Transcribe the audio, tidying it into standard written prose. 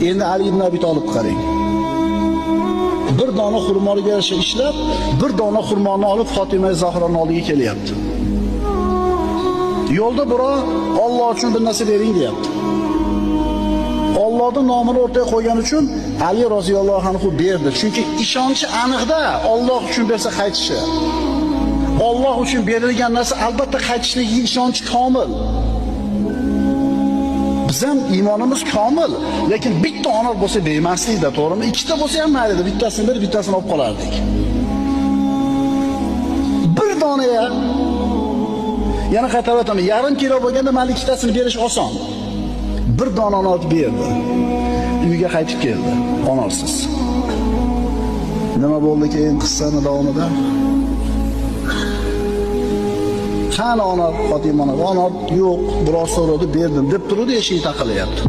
Endi Ali ibn Abi Talib qarang. Bir dona xurmoga yarasha ishlab, bir dona xurmoni olib Fatima Zahroning oldiga kelyapti. Yo'lda birov Alloh uchun bir narsa bering deyapti. Allohning nomini o'rtaga qo'ygani uchun Ali roziyallohu anhu berdi. Chunki ishonchi aniqda Alloh uchun bersa qaytishi. Alloh uchun berilgan narsa albatta qaytishligiga ishonch komil. Biz ham iymonimiz komil, lekin bitta onor bo'lsa bermaslikda, to'g'rimi? Ikkita bo'lsa ham mayli, bittasini berib, bittasini olib qolardik. Bir dona yana qaytarib aytaman, yarim kilo bo'lganda mayli ikkitasini berish oson. Bir dona onor berdi. Uyga qaytib keldi, onorsiz. Nima bo'ldi keyin qissani davomida? Qani onor, Fatima onor? Onor yo'q, biroz so'radi, berdim deb turdi, eshik taqilayapti.